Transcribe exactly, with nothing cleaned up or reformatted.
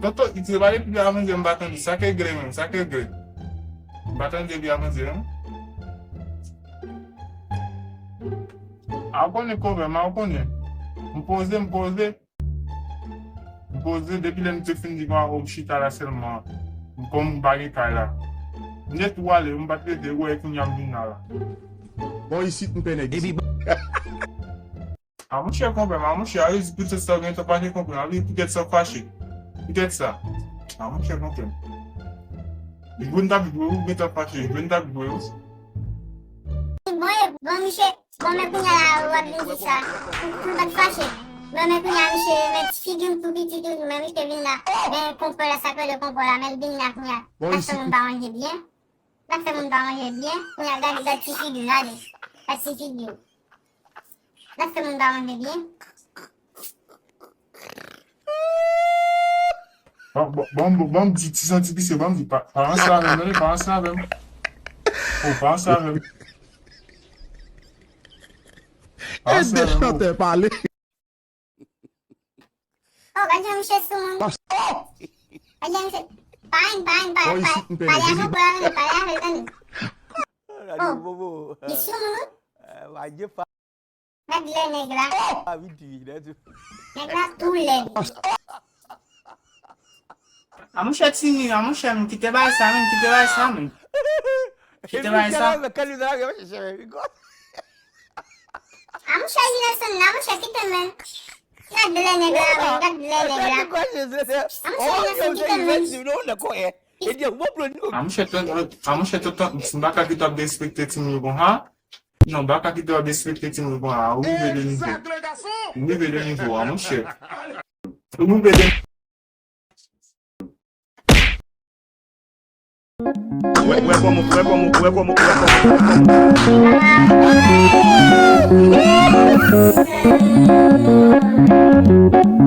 Tonton, li te pale pi avanse, m pa tande. Sa k regle menm, sa k regle. M pa tande pi avanse, non. A w konnen konpè m, a w konnen. M poze, m poze. M poze, depi lè m te fin di konsa, o, m chita la sèlman. M kòm m pa gen kay la. M te tou ale, m pa t rete, wè, kounye a m vin la, la. Bon, isit, m pè nèg isit. A monchè, konpè m, a monchè, a yo di poutèt sa w gentan fache, konpè m, a yo di poutèt sa w fache. Poutèt sa. A monchè, konpè m. Jwenn t ap jwe, ou gentan fache, jwenn t ap jwe, ou. Bon, e, bon, misye, bon, men kounye a la, w ap vin di sa. Pou, pou l pa t fache. Bon, men kounye a, misye, men ti figi m tou piti toujou, men misye vin la. Men konpè la, sa k rele konpè la, men l vin la kounye a. Bon, isit. Sa fè moun pa manje byen. Sa fè moun pa manje byen. Kounye a, gade, gade ti figi, gade. Gade ti figi. Sa fè moun pa manje byen. Bon, bon, bon, bon, bon, m di ti santi pisye, bon, m di pa, pa ranse avè m, tande, pa ranse avè m. O, pa ranse avè m. Pa ranse avè m, o. Chantè pale. O, gad jan misye sou moun. Gad jan misye. Pa, pa, pa, pa, pale avè l, pale avè l, tande. O, li sou moun, wi. Gad lè nèg la. Nèg la tou lèd. A monchè Tini, a monchè, m kite bay sa, menm, kite bay sa, menm. Kite bay sa. A monchè Jilerson la, monchè, kite m, menm. Gad lè nèg la, menm, gad lè nèg la. A monchè Jilerson, kite m, menm. A monchè, tonton, a monchè, tonton, m pa ka kite w ap derespekte timoun yo konsa. Non, baka ki te ap despekte timoun konsa, ou rive de nivo. Ou rive de nivo a, monchè. Ou rive de Wè, wè kòman, wè kòman, wè kòman, wè kòman, wè kòman.